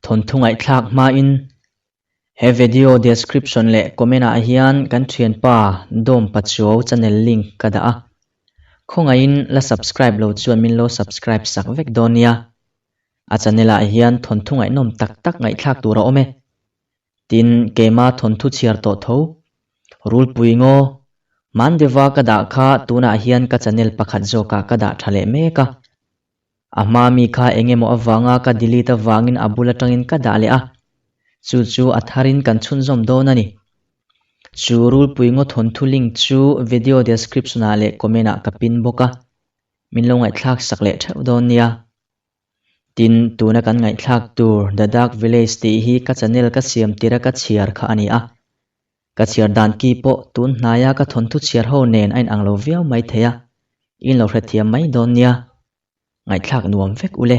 Thawnthu ngaihthlak hmain he video description leh comment ah hian kan thianpa Dawm Pachuau channel link ka dah a. Khawngaihin la subscribe lo chuan min lo subscribe sak vek dawn nia. A channel ah hian thawnthu ngaihnawm tak tak ngaihthlak tur a awm e. Tin, keima thawnthu chhiar tawh tho. Rulpui ngaw, Mandeva ka dah kha tunah hian ka channel pakhat zawkah ka dah tha leh mek a. A hma mi kha eng emaw avanga ka delete avangin a bul atangin ka dah leh a, chu chu a tharin kan chhunzawm dawn a ni. Chu Rulpui ngaw thawnthu link chu video description ah leh comment ah ka pin bawk a, min lo ngaihthlak sak leh theuh dawn nia. Tin, tuna kan ngaihthlak tur The Dark Village tih hi ka channel ka siam tira ka chhiar kha a ni a. Ka chhiar dan ki pawh tun hnaia ka thawnthu chhiar ho nen a inang lo viau mai thei a, in lo hrethiam mai dawn nia. Ngaihthlak nuam vek ule.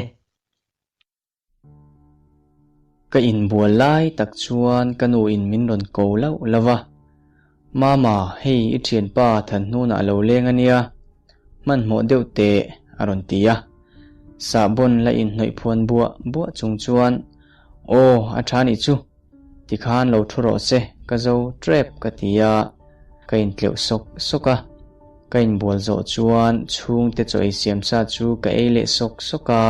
Ka inbual lai tak chuan ka nu in min rawn ko lauh lauh va, Mama, hei i thianpa Thanhnunah a lo leng a nia, hmanhmawh deuh teh a rawn ti a. Sahbawn la inhnawih phuan buah buah chung chuan, Aw, a tha nih chu. Tikhan lo thu rawh se, ka zo trep ka ti a, ka intleuh sawk sawk a. Ka inbual zawh chuan chhungte chaw ei siam sa chu ka ei leh sawk sawk a.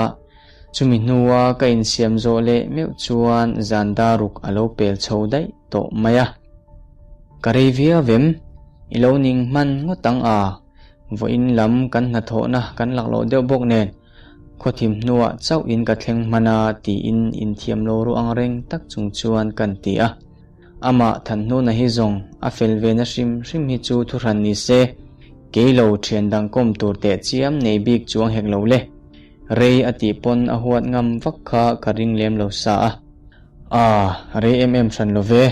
Chumi hnua ka insiam zawh leh meuh chuan zan daruk a lo pel chho daih tawh mai a. Ka rei viau em? I lo ning hman ngawt ang a, vawiin lam kan hnathawhna kan lakloh deuh bawk nen. Khawthim hnuah chauh in ka thleng hman a tiin inthiam lo ru ang reng tak chung chuan kan ti a. Amah Thanhnuna hi zawng a fel ve na hrim hrim hi chu thuhran ni se, kei lo thian dang kawm tur teh chiam nei bik chuang hek lo le. Rei a tih pawn a huat ngam vak kha ka ring lem lo sa a. Aah, rei em em hran lo ve.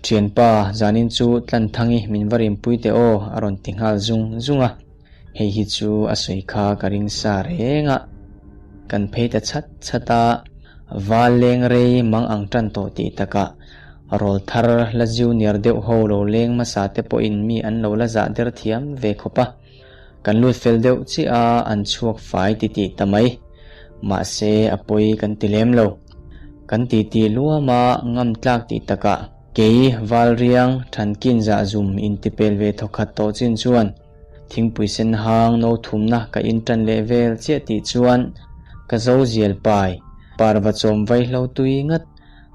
Thianpa, zanin chu Tlanthangi min va rimpui teh aw a rawn ti nghal zung zung a. Hei hi chu a sawi kha ka ring sa reng a, kan phei ta chhat chhat a, val leng rei mang ang tan tawh tih takah rawl thar la junior deuh ho lo leng hmasa te pawhin mi an lo la zah der thiam ve khawp a, kan lut fel deuh chiah a, an chhuak fai ti tih ta mai. Mahse a pawi kan ti lem lo. Kan titi luam a, ngam tlak tih takah kei val riang thankin zah zum intipel ve thawkhat tawh chin chuan, Thingpui sen hang no thumna ka in tan leh vel chiah tih chuan ka zo zial pai, parva chawm vaihlo tui ngat,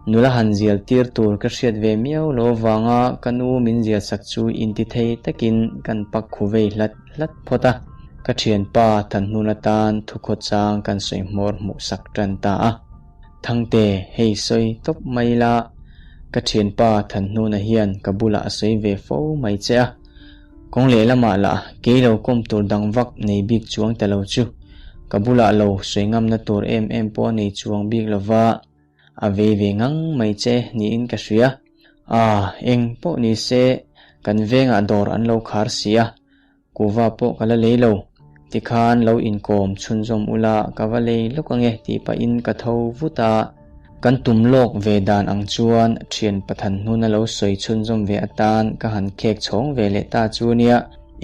nula han zial tir tur ka hriat ve miau lo vanga ka nu min zial sak chu inti thei takin kan pak khu vei hlat hlat phawt a, ka thianpa Thanhnun atan thukhawchang kan sawi hmawr hmuh sak tan ta a. Thangte, hei sawi tawp mai la, ka thianpa Thanhnuna hian ka bulah a sawi ve fo mai che a. Kawng lehlamah lah kei lo kawm tur dang vak nei bik chuang ta lo chu ka bulah lo sawi ngamna tur em em pawh a nei chuang bik lova, a vei ve ngang mai che niin ka hria. Aah, eng pawh ni se kan vengah dawr an lo khar si a, kuva pawh ka la lei lo. Tikhan lo inkawm chhunzawm ula ka va lei lawk ange tih pahin ka tho vut a. Kan tum lawk ve dan ang chuan thian Pathan hnuna lo sawi chhunzawm ve atan ka han khek chhawng ve leh ta chu nia,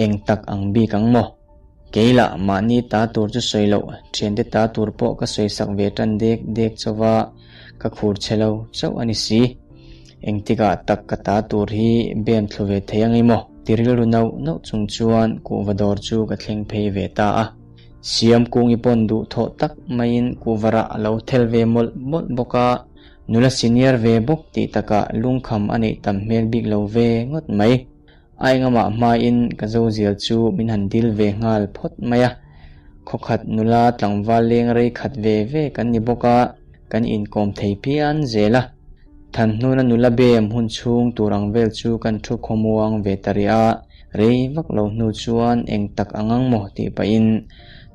eng tak ang bik ang maw? Kei lah mahni ta tur chu sawi loh, thiante ta tur pawh ka sawi sak ve tan dek dek chauva ka khur che lo chauh a ni si. Engtikah tak ka ta tur hi bem thlu ve thei ang i maw? Ti rilru nauh nauh chung chuan kuhva dawr chu ka thleng phei ve ta a. Siam kungi pawn duhthawh tak maiin kuhvarah a lo thel ve mawlh mawlh bawk a, nula senior ve bawk tih takah lungkham a neih tam hmel bik lo ve ngawt mai. A engamah hmain ka zo zial chu min han dil ve nghal phawt mai a, khawkhat nula tlangval leng rei khat ve ve kan ni bawk a, kan inkawm thei phian zel a. Thanhnuna nula bem hun chhung tur ang vel chu kan thu khawmuang ve ta rih a, rei vak lo hnu chuan eng tak ang ang maw tih pahin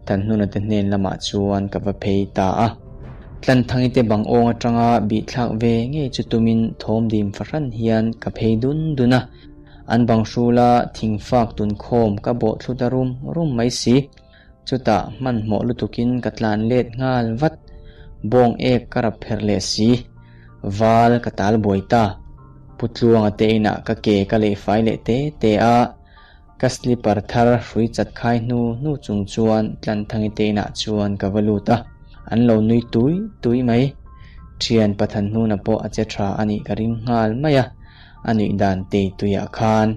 Thanhnuna te hnen lamah chuan ka va phei ta a. Tlanthangi te bang awng atanga bihthlak ve ngei chu tumin thawm dim fahran hian ka phei dun dun a, an bang hrula thingfak tunkhawm ka bawh thlu ta rum rum mai si. Chutah hmanhmawh lutukin ka tlan let nghal vat, bawng ek ka rap pherh leh si, val ka tal buai ta. Pu Tluanga te inah ka ke ka leh fai leh te te a, ka slipper thar hrui chat khai hnu hnu chung chuan Tlanthangi te inah chuan ka va lut a, an lo nui tui tui mai. Thian Pathan hnuna pawh a che tha a nih ka ring nghal mai a, a nuih dan tei tuiah khan.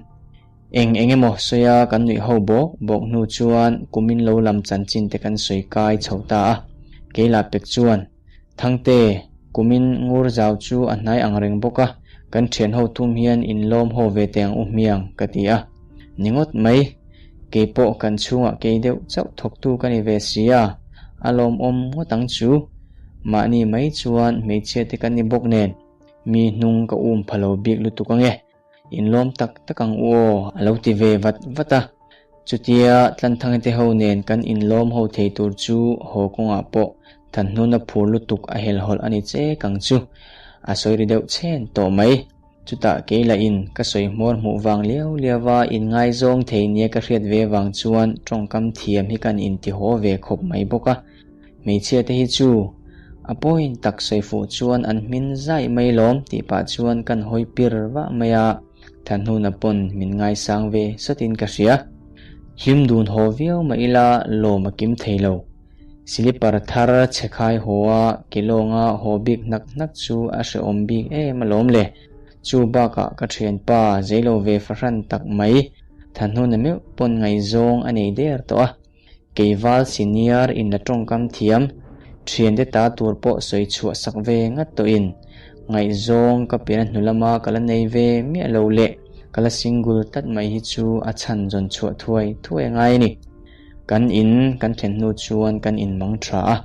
Eng eng emaw sawia kan nuih ho bawk bawk hnu chuan kumin lo lam chanchin te kan sawi kai chho ta a. Keila pek chuan, Thangte, kumin ngur zau chu a hnai ang reng bawk a, kan thian ho thum hian inlawm haw ve teh ang u hmiang, ka ti a. Ni ngawt mai, kei pawh kan chhungah kei deuh chauh thawktu ka ni ve si a, a lawmawm ngawt ang chu. Mahni mai chuan hmeichhia te kan ni bawk nen, mi hnung ka um pha lo bik lutuk ange. Inlawm tak tak ang u aw, a lo ti ve vat vat a. Chutia Tlanthangi te ho nen kan inlawm ho thei tur chu haw kawngah pawh Thanhnuna phur lutuk a helhawlh a ni chek ang chu. A sawi ri deuh chhen tawh mai. Chutah kei lahin ka sawi hmawr hmuh vang liau liau a inngaizawng thei nia ka hriat ve vang chuan tawngkam thiam hi kan intihaw ve khawp mai bawk a. Hmeichhia te hi chu a point tak sawi fuh chuan an hmin zaih mai lawm tih pah chuan kan hawi pir vah mai a, Thanhnuna pawn min ngaisang ve sawtin ka hria. Hlim dun haw viau mah ila lawm a kim thei lo. Silipar thar chhe khai haw a ke lawnga haw bik hnak hnak chu a hrehawm bik em alawm le. Chu bakah ka thianpa zeilo ve fahran tak mai Thanhnuna meuh pawn ngaihzawng a nei der tawh a. Keival senior in la tawngkam thiam, thiante ta tur pawh sawi chhuah sak ve ngat tawhin ngaihzawng ka pian a hnu lama ka la nei ve miah lo leh ka la single tlat mai hi chu a chhan zawn chhuah thuai thuai a ngai a ni. Kan in kan thlen hnu chuan kan in mang tha a,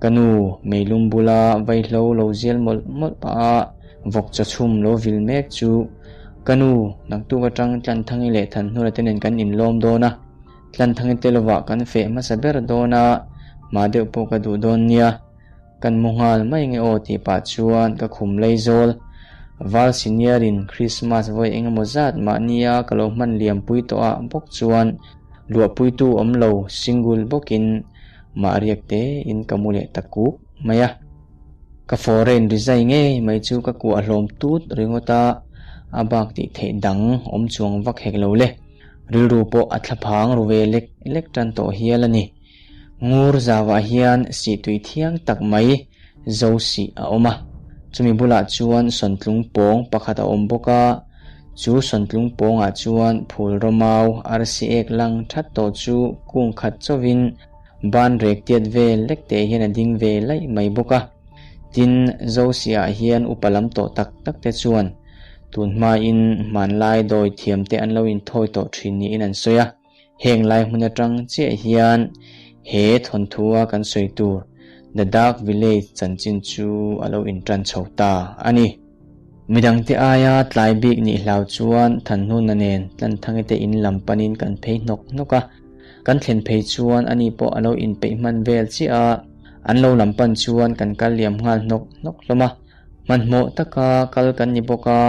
ka nu meilum bula vaihlo lo zial mawlh mawlh pah a vawk chaw chhum lo vil mek chu ka nu naktuk atang Tlanthangi leh Thanhnura te nen kan inlawm dawn a, Tlanthangi te lovah kan feh hmasa ber dawn a, hma deuh pawh ka duh dawn nia, kan mu nghal mai nge aw tih pah chuan ka khum lei zawl. Val senior in Christmas vawi eng emaw zat mahnia ka lo hman liam pui tawh ah bawk chuan luahpuitu awm lo single bawkin mah riak te in ka mu leh ta kuk mai a. Ka foreign rizai ngei mai chu ka kuah hlawm tut ringawt a, a bak tih theih dang awm chuang vak hek lo le. Rilru pawh a thlaphang ru ve lek lek tan tawh hial a ni. Ngur zauah hian sihtui thiang tak mai zo sih a awm a. Chumi bulah chuan sawntlung pawng pakhat a awm bawk a, chu sawntlung pawngah chuan phul rawmau arsi ek lang that tawh chu kung khat chauhin ban rek tiat vel lek teh hian a ding ve laih mai bawk a. Tin, zo sihah hian upa lam tawh tak tak te chuan Tun hmain hmanlai dawi thiamte an lo inthawi tawh thin niin an sawi a, heng lai hmun atang chiah hian he thawnthua kan sawi tur The Dark Village chanchin chu a lo intan chho ta a ni. Midangte aia tlai bik nih hlau chuan Thanhnuna nen Tlanthangi te in lam panin kan phei hnawk hnawk a, kan thlen phei chuan ani pawh a lo inpeih hman vel chiah a, an lo lam pan chuan kan kal liam nghal hnawk hnawk hlawm a. Hmanhmawh taka kal kan ni bawk a,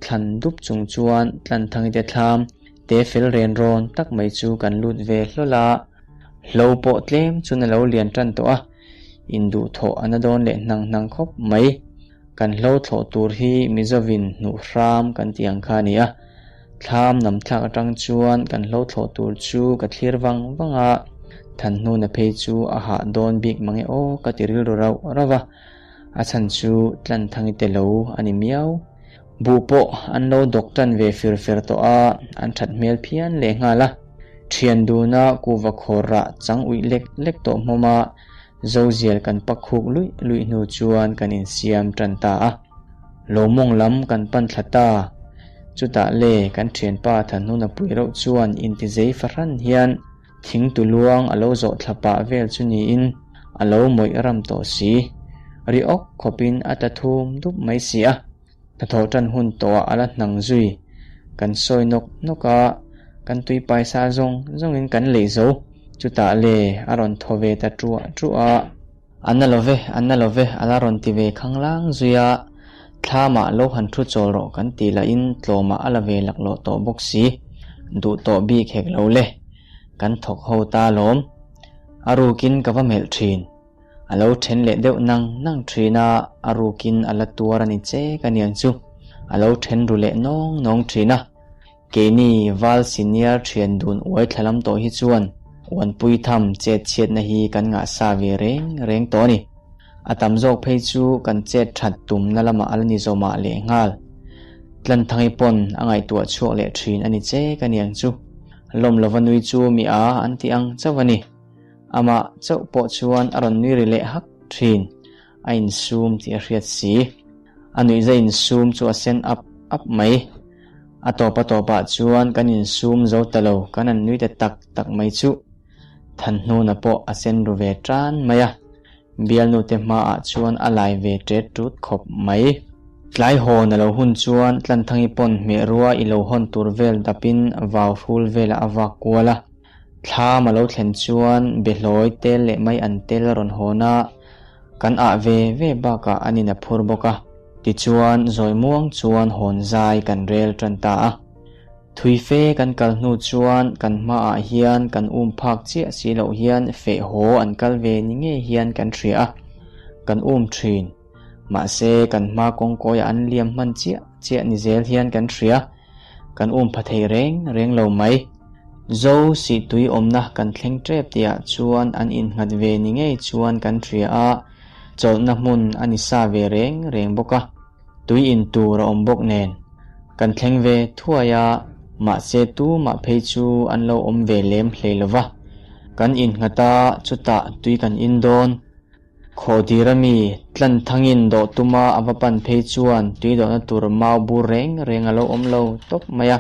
thlan dup chung chuan Tlanthangite thlam te fel ren rawn tak mai chu kan lut ve hlawl a, hlo pawh tlem chun a lo lian tan tawh a, induhthawh a na dawn leh hnang hnang khawp mai. Kan hlo thlawh tur hi Mizovin hnuh hram kan tih ang kha a ni a, thlam nam thlak atang chuan kan hlo thlawh tur chu ka thlir vang vang a, Thanhnuna phei chu a hah dawn bik mange aw ka ti rilru rauh rauh a. A chhan chu Tlanthangi te lo a ni miau. Buh pawh an lo dawk tan ve fir fer tawh a, an that hmel phian leh nghal a. Thian duna kuhva khawr rah chang uih lek lek tawh hmawm a, Zozial kan pak khuk luih luih hnu chuan kan insiam tan ta a. Lo mawng lam kan pan thla ta. Chutah le kan thianpa Thanhnuna pui reuh chuan intizei fahran hian Thing tu luang a lo zawh thla pah vel chu niin a lo mawih ram tawh si. Ri awk khawpin a ta thum dup mai si a, hnathawh tan hun tawhah a la hnang zui. Kan sawi nawk nawk a, kan tui paisa zawng zawngin kan leih zo. Chutah le a rawn thaw ve ta ṭuah ṭuah a. A na lo ve, a na lo ve, a la rawn ti ve khanglang zui a, thlamah lo han thu chawl rawh kan tih lahin tlawmah a la ve laklawh tawh bawk si, duh tawh bik hek lo le, kan thawk ho ta lawm. A rukin ka va melh thin, a lo then leh deuh nang nang thin a, a rukin a la tuar a ni che ka niang chu, a lo then ru leh nawng nawng thin a. Keini Val Senior thian dun uai thla lam tawh hi chuan uanpui tham chet chhiatna hi kan ngah sa ve reng reng tawh a ni. A tam zawk phei chu kan chet that tumna lamah a la ni zawmah lehnghal. Tlanthangi pawn a ngaihtuah chhuak leh thin a ni che ka niang chu. Lawm lova nui chu mi a an ti ang chauh a ni. Amah chauh pawh chuan a rawn nui ri leh hak thin. A insum tih a hriat si. A nuihza insum chu a sen up up mai. A tawp a tawpah chuan kan insum zo ta lo, kan han nui ta tak tak mai chuh. Thanhnuna pawh a sen ru ve tan mai a, bialnute hmaah chuan a lai ve ṭet ṭut khawp mai. Tlai hawn a lo hun chuan Tlanthangi pawn hmehrua i lo hawn tur vel dapin vau hrul velah a vak kual a. Thlam a lo thlen chuan behlawi tel leh mai an tel a rawn hawn a, kan ah ve ve bakah an in a phur bawk a. Tichuan zawi muang chuan hawn zai kan rel ṭan ta a. Thui fe kan kal hnu chuan kan hmaah hian kan um phak chiah si loh hian feh haw an kal ve ni ngei hian kan hria a, kan um thin. Mahse kan hma kawngkawiah an liam hman chiah chiah ni zel hian kan hria, kan um pha thei reng reng lo mai. Zo sihtui awmna kan thleng tep tihah chuan an innghat ve ni ngei chuan kan hria a, chawlhna hmun a ni sa ve reng reng bawk a. Tui in tur a awm bawk nen. Kan thleng ve thuai a, mahse tumah phei chu an lo awm ve lem hlei lo va. Kan innghat a, chutah tui kan in dawn. Khawhdir ami tlan thangin dawh tuma a va pan phei chuan tui dawhna tur mau bur reng reng a lo awm lo tawp mai a.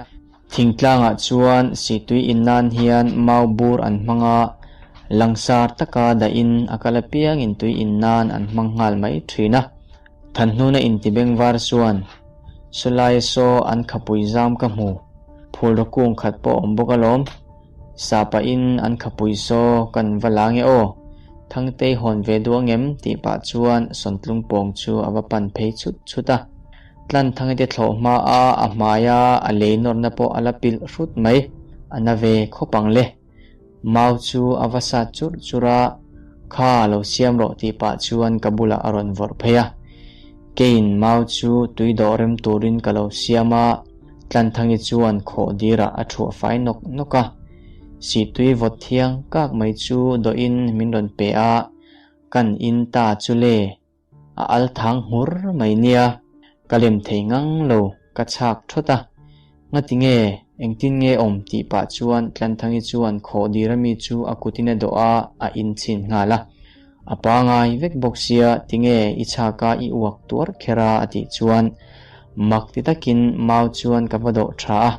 Thingtlangah chuan sihtui in nan hian mau bur an hmang a, langsar taka dahin a kal apiangin tui in nan an hmang nghal mai thin a. Thanhnuna intibengvar chuan, Sawlaia saw an khapui zam ka hmu, phulraw kung khat pawh awm bawk alawm. Sa pahin an khapui saw kan va la nge aw, Thangtei hawn ve duh angem? tih pah chuan Sawntlung pawng chu a va pan phei chhut chhut a. Tlanthangite thlawh hma a a hmaia a lei nawrna pawh a la pilh hrut mai, a na ve khawp ang le. Mau chu a va sat churh churh a, Kha, lo siam rawh tih pah chuan ka bulah a rawn vawrh phei a. Keiin mau chu tui dawh rem turin ka lo siam a, Tlanthangi chuan khawh dirah a thuah fai nawk nawk a. Sihtui vawt thiang kak mai chu dawhin min rawn pe a, Kan in ta chu le. A al thang hmur mai nia, ka lem thei ngang lo, ka chhak thawt a. Ngati nge, engtin nge awm tih pah chuan Tlanthangi chuan khawh dir ami chu a kutin a dawh a, a inchhin nghal a. A pangai vek bawk sia, tinge i chhak a i uak tuar kher a a tih chuan mak ti takin mau chuan ka va dawh tha a,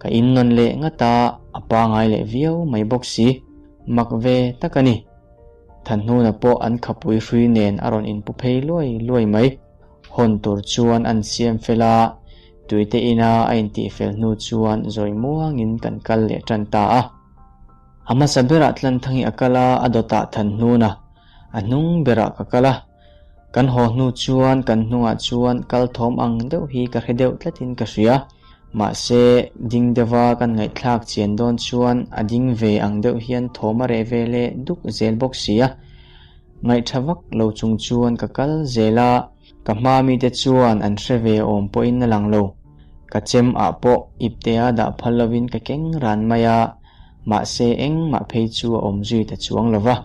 ka innawn leh ngat a, a pangai leh viau mai bawk si. Mak ve tak a ni. Thanhnuna pawh an khapui hrui nen a rawn inpu phei luai luai mai. Hawn tur chuan an siam fel a, tuite ina a intih fel hnu chuan zawi muangin kan kal leh tan ta a. A hmasa berah Tlanthangi a kal a, a dawtah Thanhnuna, a hnung berah ka kal a. Kan haw hnu chuan kan hnungah chuan kal thawm ang deuh hi ka hre deuh tlatin ka hria. Mahse, ding deuha kan ngaihthlak chian dawn chuan a ding ve ang deuh hian thawm a reh ve leh duk zel bawk si a. Ngaihtha vak lo chung chuan ka kal zel a, ka hma mite chuan an hre ve awm pawhin a lang lo. Ka chem ah pawh iptea dah phal lovin ka keng ran mai a. Mahse engmah phei chu a awm zui ta chuang lo va.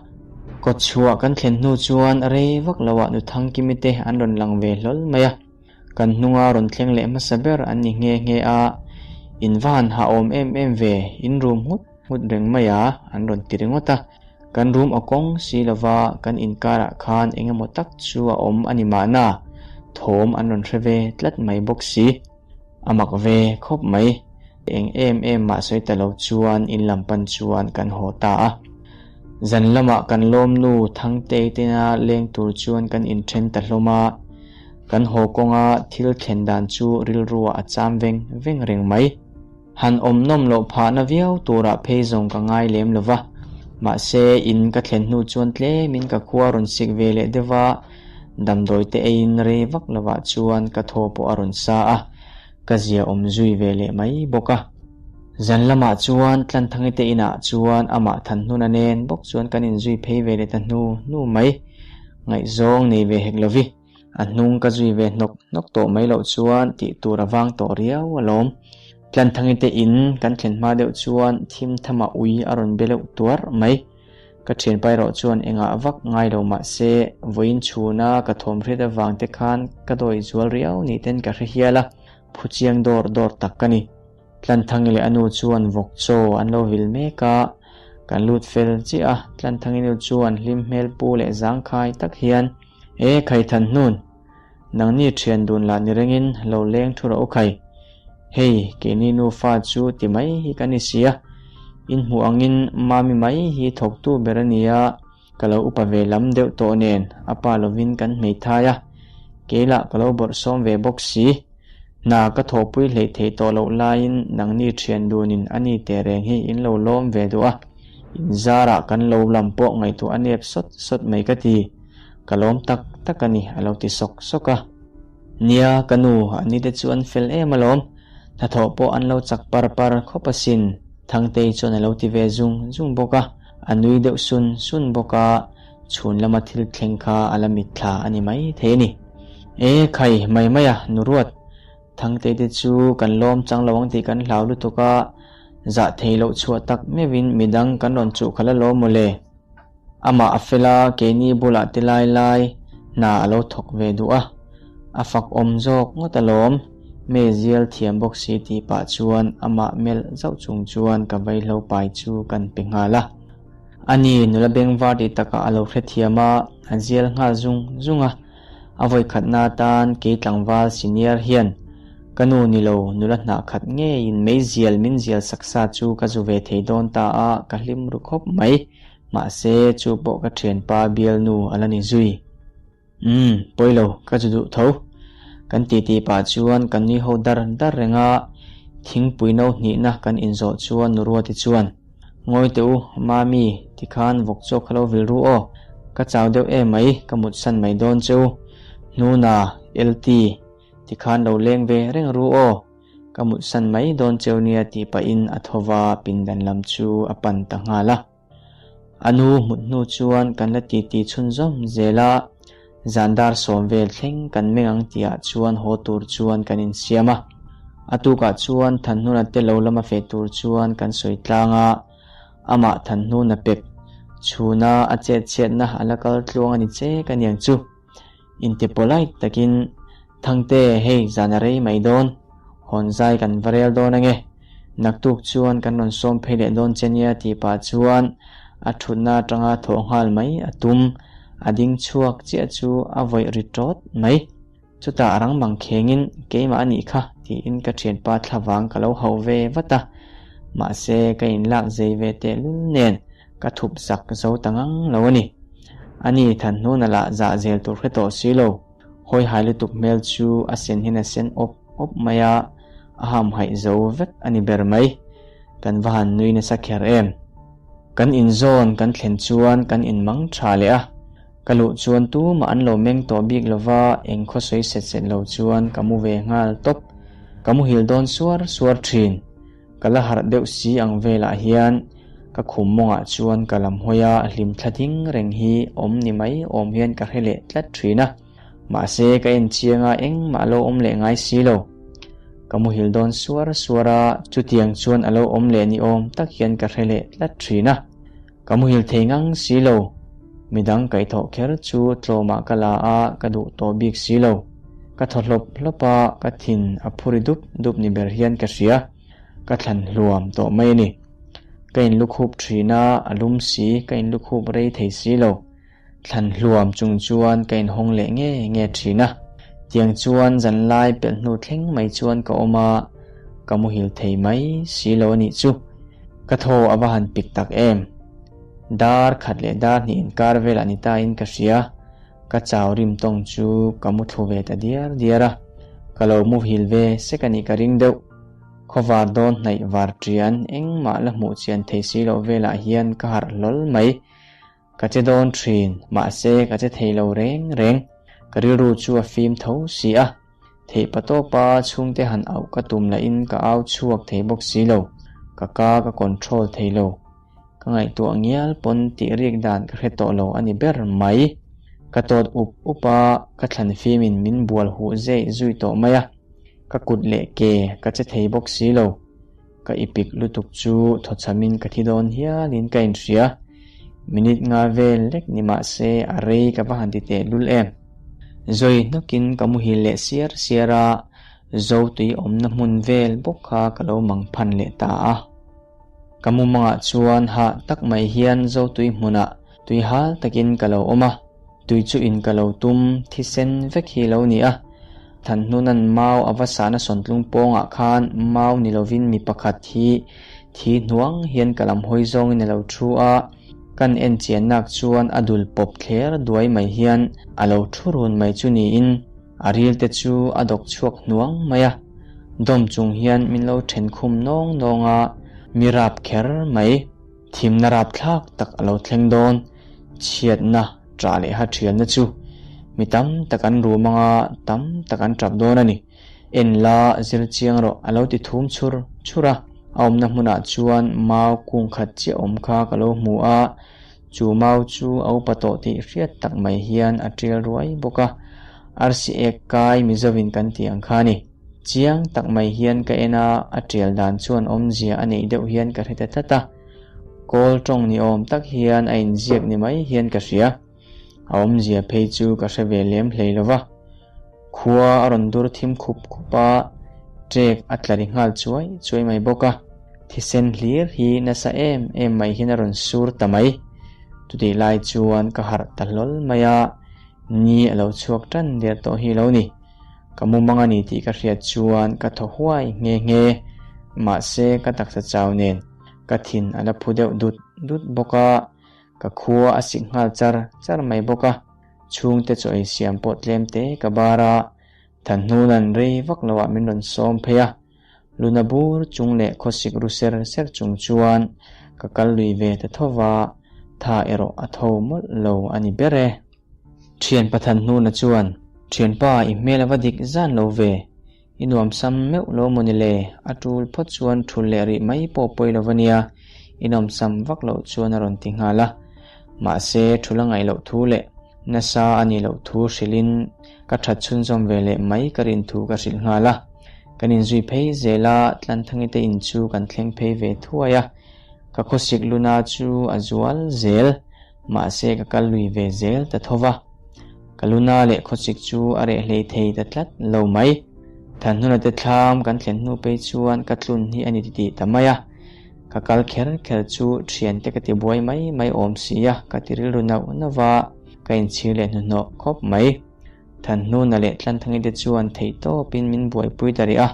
Kawtchhuah kan thlen hnu chuan rei vak loah nu Thangkimi te an rawn lang ve hlawl mai a. Kan hnunga rawn thleng leh hmasa ber an ni nghe nghe a, In va han hah awm em em ve, in rum nghut nghut reng mai a, an rawn ti ringawt a. Kan rum a kawng si lo va, kan inkarah khan eng emaw tak chu a awm a ni mahna, thawm an rawn hre ve tlat mai bawk si. A mak ve khawp mai. Eng em em mah sawi ta lo chuan in lam pan chuan kan haw ta a. Zan lamah kan lawmnu Thangtei tena leng tur chuan kan inthen ta hlawm a. Kan haw kawnga thil thlen dan chu rilruah a cham veng veng reng mai. Han awm nawm loh phahna viau turah phei zawng ka ngai lem lo va. Mahse, in ka thlen hnu chuan tlemin ka khua rawn sik ve leh deuh a, damdawi te eiin rei vak lovah chuan ka thaw pawh a rawn sa a, ka zia awm zui ve leh mai bawk a. Zan lamah chuan Tlanthangi te inah chuan amah Thanhnuna nen bawk chuan kan inzui phei ve leh ta hnu hnu mai. Ngaihzawng nei ve hek lovi. A hnung ka zui ve hnawk hnawk tawh mai loh chuan tih tur a vang tawh riau alawm. Tlanthangi te in kan thlen hma deuh chuan thim thama ui a rawn be leuh tuar mai. Ka thianpa erawh chuan engah vak ngai lo mah se, vawiin chhuna ka thawm hriat avang te khan ka dawi zual riau ni ten ka hre hial a, phu chiang dawr dawr tak ka ni. Tlanthangi leh a nu chuan vawk chaw an lo vil mek a, kan lut fel chiah a, Tlanthangi nu chuan hlim hmel pu leh zangkhai tak hian, E khai Thanhnun! Nangni thian dun lah ni rengin lo leng thu rawh u khai. Hei, keini nufa chu ti mai hi ka ni si a, in hmuh angin Mami mai hi thawktu ber a ni a, ka lo upa ve lam deuh tawh nen a pa lovin kan hmeithai a, kei lah ka lo bawrhsawm ve bawk si. Hna ka thawhpui hleih theih tawh loh laiin nangni thian dunin a ni teh reng hi in lo lawm ve duh a, in zarah kan lo lam pawh ngaihtuah a nep sawt sawt mai ka ti. Ka lawm tak tak a ni, a lo ti sawk sawk a. Nia, ka nu, an ni te chu an fel em alawm. Hnathawh pawh an lo chak par par khawp asin, Thangtei chuan a lo ti ve zung zung bawk a. A nui deuh sun sun bawk a, chhun lama thil thleng kha a la mitthla a ni mai thei a ni. E khai, mai mai a, nu ruat. Thangtei te chu kan lawm chang lo ang tih kan hlau lutuk a, zah thei loh chhuah tak meuhin midang kan rawn chuh khalh alawm mawle. Amah a fel a, keini bulah ti lai lai hna a lo thawk ve duh a, a fak awm zawk ngawt alawm, me zial thiam bawk si tih pah chuan amah melh zauh chung chuan ka vaihlo pai chu kan pe nghal a. Ani nula bengvar tih takah a lo hrethiam a, a zial nghal zung zung a, a vawikhatna atan kei tlangval senior hian ka nu ni lo nula hnah khat ngeiin meizial min zial sak sa chu ka zu ve thei dawn ta a, ka hlim ru khawp mai. Mahse, chu pawh ka thianpa bialnu a la ni zui. Umm, pawi lo, ka zu duh tho. Kan titi pah chuan kan nui ho dar dar reng a, thingpui no hnihna kan inzawh chuan nu Ruati chuan, Ngawi teh u, Mami, tikhan vawk chaw kha lo vil ru aw, ka chau deuh em mai, ka mutsan mai dawn che u. Hnuna, LT, tikhan lo leng ve reng ru aw. Ka mutsan mai dawn cheu nia tih pahin a tho va, pindan lam chu a pan ta nghal a. A nu hmut hnu chuan kan la titi chhunzawm zel a, zan dar sawm vel thleng kan meng ang tihah chuan haw tur chuan kan insiam a. A tukah chuan Thanhnuna te lo lama feh tur chuan kan sawi tlang a, amah Thanhnuna pek chhuna a chetchhiatna a la kal tluang a ni che ka niang chu. Inti polite takin, Thangte, hei zan a rei mai dawn, hawn zai kan va rel dawn ange, naktuk chuan kan rawn sawm phei leh dawn che nia tih pah chuan a thutna atanga thawh nghal mai a tum, a ding chhuak chiah chu a vawih ri tawt mai. Chutah rang bang khengin, Keimah a nih kha tiin ka thianpa thlavang ka lo hauh ve vat a, mahse ka inlak zei ve tehlul nen Ka thup zak zo ta ngang lo a ni. Ani Thanhnuna lah zah zel tur hre tawh si lo. Hawi hai lutuk hmel chu a sen hian a sen awp awp mai a, a hamhaih zo vek a ni ber mai. Kan va han nui nasa kher em. Kan inzawn kan thlen chuan kan inmang tha leh a. Ka luh chuan tumah an lo meng tawh bik lo va, eng khaw sawi set set lo chuan ka mu ve nghal tawp. Ka muhil dawn suar suar thin. Ka la harh deuh si ang velah hian ka khum mawngah chuan ka lam hawi a, hlim thla ding reng hi awm ni mai awm hian ka hre leh tlat thin a. Mahse ka en chiang a engmah a lo awm leh ngai si lo. Ka muhil dawn suar suar a, chutiang chuan a lo awm leh ni awm tak hian ka hre leh tlat thin a. Ka muhil thei ngang si lo. Midang kaihthawh kher chu tlawmah ka la a, ka duh tawh bik si lo. Ka thaw hlawp hlawp a, ka thin a phuri dup dup ni ber hian ka hria. Ka thlan hluam tawh mai a ni. Ka inlukhup thin a, a lum si, ka inlukhup rei thei si lo. Thlan hluam chung chuan ka inhawng leh nge nge thin a. Tiang chuan zanlai pelh hnu thleng mai chuan ka awm a, ka muhil thei mai si lo a nih chu. Ka thaw a va han pik tak em. Dar khat leh dar hnih inkar velah ni ta in ka hria. Ka chau rim tawng chu ka mu thlu ve ta diar diar a, ka lo muhil ve sek a nih ka ring deuh. Khawvar dawn hnaih var ṭian engmah la hmuh chian thei si loh velah hian ka harh hlawl mai. Ka che dawn ṭhin, mahse ka che thei lo reng reng. Ka rilru chu a fim tho si a. Theihpa tawpa chhungte han auh ka tum lahin ka au chhuak thei bawk si lo. Ka ka ka control thei lo. Ka ngaihtuah ngial pawn tih rik dan ka hre tawh lo a ni ber mai. Ka tawt up up a, ka thlan fimin min bual huh zeih zui tawh mai a. Ka kut leh ke ka che thei bawk si lo. Ka ipik lutuk chu thawchhamin ka thi dawn hialin ka inhria. Minute nga vel lek ni mah se a rei ka va han ti teh lul em. Zawi hnawkin ka muhil leh siar siar a, zo tui awmna hmun vel bawk kha ka lo mang phan leh ta a. Ka mumangah chuan hah tak mai hian zo tui hmunah tui hal takin ka lo awm a, tui chu in ka lo tum thisen vek hi lo ni a. Thanhnunan mau a va sahna sawntlung pawngah khan mau ni lovin mi pakhat hi thi hnuang hian ka lam hawi zawngin a lo thu a, kan en chiannak chuan a dul pawp thler duai mai hian a lo thu run mai chu niin a ril te chu a dawk chhuak hnuang mai a, dawm chung hian min lo then khum nawng nawng a, mi rap kher mai. Thimna rapthlak tak a lo thleng dawn, chhiatna, ṭah leh ha ṭhialna chu mi tam tak an rum anga tam tak an ṭap dawn a ni. En la, zir chiang rawh a lo ti thum chhur chhur a. A awmna hmunah chuan mau kung khat chiah awm kha ka lo hmu a, chu mau chu a upa tawh tih hriat tak mai hian a ṭial ruai bawk a, arsi ek kai Mizovin kan tih ang kha a ni. Chiang tak mai hian ka en a, a tial dan chuan awmzia a neih deuh hian ka hre ta tlat a. Kawl tawng ni awm tak hian a inziak ni mai hian ka hria. A awmzia phei chu ka hre ve lem hlei lo va. Khua a rawn dur thim khup khup a, ṭek a tla ri nghal chuai chuai mai bawk a. Thisen hlir hi nasa em em mai hian a rawn sur ta mai. Chutih lai chuan ka harh ta hlawl mai a, ni a lo chhuak ṭan der tawh hi lo ni. Ka mumang a ni tih ka hriat chuan ka thaw huai nghe nghe. Mahse ka taksa chau nen ka thin a la phu deuh dut dut bawk a, ka khua a sik nghal char char mai bawk a. Chhungte chaw ei siam pawh tlem te ka bar a, Thanhnuna'n rei vak loah min rawn sawm phei a. Luna bur chung leh khawsik ru ser ser chung chuan ka kal lui ve ta tho va, tha erawh a tho mawlh lo a ni ber e. Thian Pathan hnuna chuan, Thianpa, i hmel a va dik zan lo ve. I nuam sam meuh lo maw ni le? A tul phawt chuan thul leh rih mai pawh pawi lo va nia, i nuam sam vak loh chuan a rawn ti nghal a. Mahse, thul a ngaih loh thu leh nasa a nih loh thu hrilhin ka that chhunzawm ve leh mai ka rin thu ka hrilh nghal a. Kan inzui phei zel a, Tlanthangi te in chu kan thleng phei ve thuai a. Ka khawsik luna chu a zual zel. Mahse ka kal lui ve zel ta tho va, ka luna leh khawchik chu a reh hlei thei ta tlat lo mai. Thanhnuna te thlam kan thlen hnu phei chuan ka tlun hi a ni titih ta mai a, ka kal kher kher chu thiante ka ti buai mai mai awm si a, ka ti rilru nauh nauh va, ka inchhir leh hnuhnawh khawp mai. Thanhnuna leh Tlanthangi te chuan theihtawpin min buaipui ta rih a,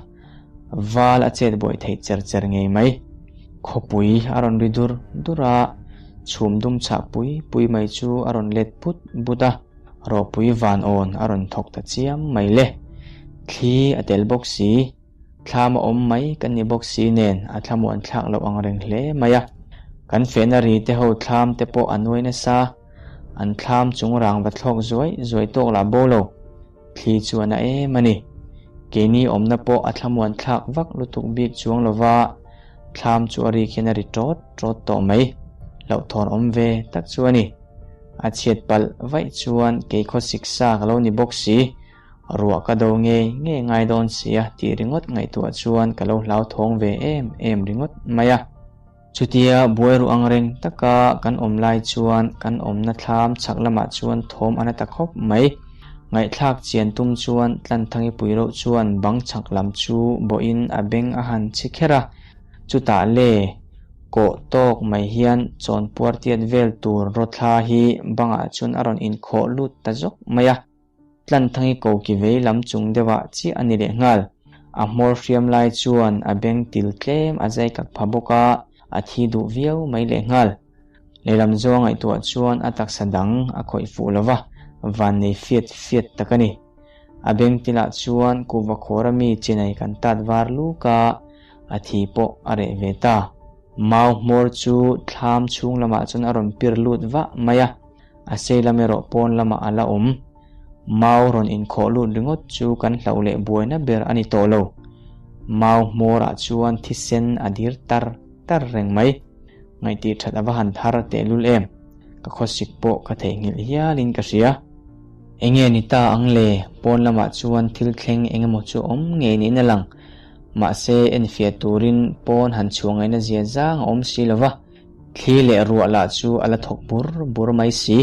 val a chet buai theih cher cher ngei mai. Khawpui a rawn ri dur dur a, chhum dum chhah pui pui mai chu a rawn let but but a, rawpui van awn a rawn thawk ta chiam mai le. Thli a tel bawk si, thlam a awm mai kan ni bawk si nen a thlamuan thlak loh ang reng hle mai a. Kan fehna ri te ho thlam te pawh a nuai nasa. An thlam chung rang va thlawk zuai zuai tawk lah bo lo. Thli chu a na em a ni. Keini awmna pawh a thlamuan thlak vak lutuk bik chuang lova, thlam chu a rik hian a ri tawt tawt tawh mai. Hlauhthawn awm ve tak chu a ni. A chhiat palh vaih chuan kei khawsik sa ka lo ni bawk si. Ruah ka do ngei ngei ngai dawn si a tih ringawt ngaihtuah chuan ka lo hlauthawng ve em em ringawt mai a. Chutia buai ruh ang reng taka kan awm lai chuan kan awmna thlam chhak lamah chuan thawm a na ta khawp mai. Ngaihthlak chian tum chuan Tlanthangi pui reuh chuan bang chhak lam chu bawhin a beng a han chhi kher a. Chutah le, kawh tawk mai hian chawnpuar tiat vel tur rawthla hi bangah chuan a rawn inkhawh lut ta zawk mai a. Tlanthangi koki vei lam chung deuhah chiah a ni leh nghal. A hmawr hriam lai chuan a beng til tlem a zai kak pha bawk a, a thi duh viau mai leh nghal. Lehlam zawng ngaihtuah chuan a taksa dang a khawih fuh lo va, vannei fiat fiat tak a ni. A beng tilah chuan kuhva khawra mi chinai kan tat var luk a, a thi pawh a reh ve ta. Mau hmawr chu thlam chhung lamah chuan a rawn pir lut vah mai a. A sei lam erawh pawn lamah a la awm. Mau rawn inkhawh lut ringawt chu kan hlauh leh buaina ber a ni tawh lo. Mau hmawrah chuan thisen a dir tar tar reng mai. Ngaihtih that a va han thar tehlul em. Ka khawsik pawh ka theihnghilh hialin ka hria. Enge ni ta ang le, pawn lamah chuan thil thleng eng emaw chu awm ngei niin a lang. Mahse, enfiah turin pawn han chhuah ngaihna zia zang a awm si lo va. Thli leh ruah lah chu a la thawk bur bur mai si.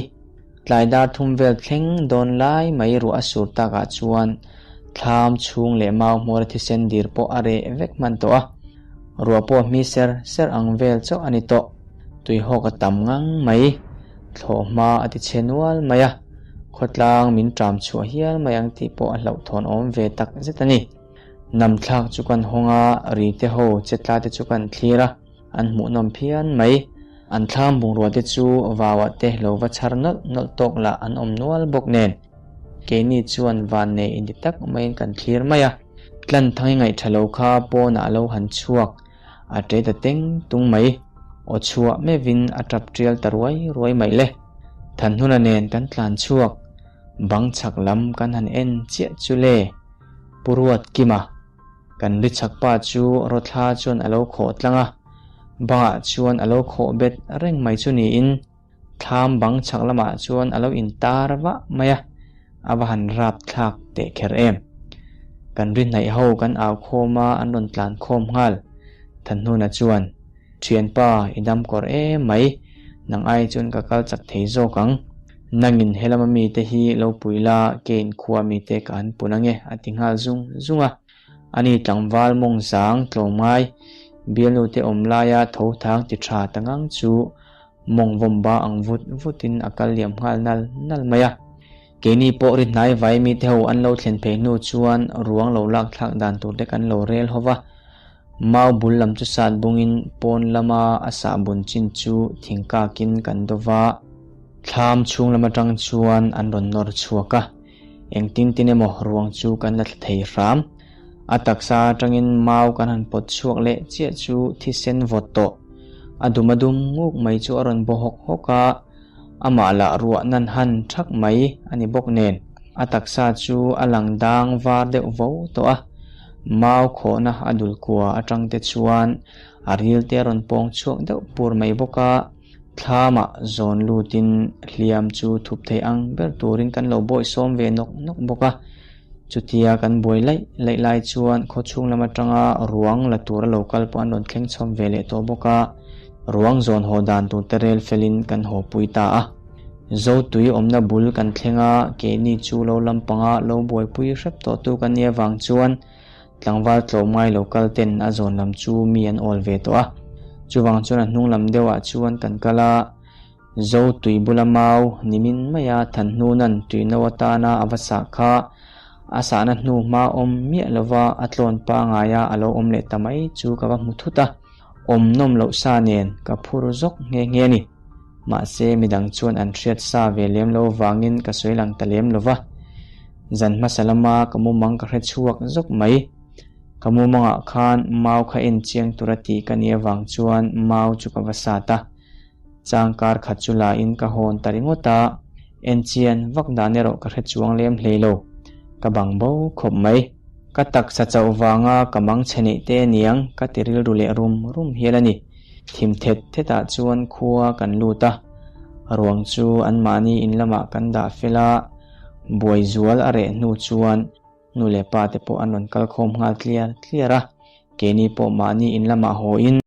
Tlai dar thum vel thleng dawn lai mai ruah a sur takah chuan thlam chhung leh mau hmawra thisen dir pawh a reh vek hman tawh a. Ruah pawh hmi ser ser ang vel chauh a ni tawh. Tuihawk a tam ngang mai. Thlawh hma a ti chhe nual mai a. Khawtlang min ṭam chhuah hial mai ang tih pawh a hlauhthawn awm ve tak zet a ni. Namthlak chu kan hawng a, ri te ho che tla te chu kan thlir a. An hmuhnawm phian mai. An thlam bungrua te chu vauah te lo va chhar nawlh nawlh tawk lah an awm nual bawk nen. Keini chuan van nei inti tak maiin kan thlir mai a. Tlanthang i ngaih tha lo kha pawnah a lo han chhuak a ṭe ta teng tung mai. Aw chhuah meuhin a ṭap ṭial ta ruai ruai mai le. Thanhnuna nen kan tlan chhuak. Bang chhak lam kan han en chiah chu le. Pu Ruatkima. Kan ri chhak pa chu rawthla chuan a lo khawh tlang a, bangah chuan a lo khawh bet reng mai chu niin thlam bang chhak lamah chuan a lo intar vah mai a, a va han rap thlak teh kher em. Kan ri hnaih ho kan au khawm a, an rawn tlan khawm nghal. Thanhnuna chuan, Thianpa, i dam kawr em mai, nang ai chuan ka kal chak thei zawk ang. Nangin helama mite hi lo pui la, keiin khua mite ka han pun ange, a ti nghal zung zung a. Ani tlangval mawng zang tlawmngai, bialnute awm laia tho thang ti tha ta ngang chu mawng vawmba ang vut vutin a kal liam nghal nal nal mai a. Keini pawh ri hnai vai mite ho an lo thlen phei hnu chuan ruang lo lak thlak dan turte kan lo rel ho va. Mau bul lam chu sat bungin pawn lama a sah bun chin chu thingkakin kan do va. Thlam chhung lam atang chuan an rawn nawr chhuak a, engtin tin emaw ruang chu kan la thla thei hram. A taksa atangin mau kan han pawt chhuak leh chiah chu thisen vawt tawh. A dum a dum nguk mai chu a rawn baw hawk hawk a, amah lah ruah nan han thak mai a ni bawk nen a taksa chu a lang dang var deuh vo tawh a. Mau khawhna a dul kua atang te chuan a ril te a rawn pawng chhuak deuh pur mai bawk a. Thlamah zawn lutin hliam chu thup thei ang ber turin kan lo bawihsawm ve nawk nawk bawk a. Chutia kan buai laih laih lai chuan khawchhung lam atanga ruang la tura lo kal pawh an rawn thleng chhawm ve leh tawh bawk a. Ruang zawn haw dan tur te rel felin kan haw pui ta a. Zotui awmna bul kan thleng a, keini chu lo lampanga lo buaipui hrep tawh tu kan nih avang chuan Tlangval tlawmngai lo kal ten a zawn lam chu mi an awl ve tawh a, chuvang chuan a hnung lam deuhah chuan kan kal a, Zo tui bula mau nimin maia Thanhnuna'n tui no atana a va sah kha a sahna hnu hma awm miah lova a tlawn pangaia a lo awm leh ta mai chu ka va hmu thut a, awm nawm loh sa nen ka phur zawk nghe nghe a ni. Mahse midang chuan an hriat sa ve lem lo vangin ka sawi lang ta lem lova. Zan hmasa lama ka mumang ka hre chhuak zawk mai. Ka mumangah khan mau kha en chiang tura tih ka nih avang chuan mau chu ka va sat a. Changkar khat chu la in ka hawn ta ringawt a, en chian vak dan erawh ka hre chuang lem hlei lo. Ka bang bo khawp mai. Ka taksa chauh vanga ka mang chhe neih te aniang ka ti rilru leh rum rum hial a ni. Thim thet thetah chuan khua kan lut a, ruang chu anmahni in lamah kan dah fel a, buai zual a reh hnu chuan nu leh pa te pawh an rawn kal khawm nghal tliar tliar a, keini pawh mahni in lamah haw in.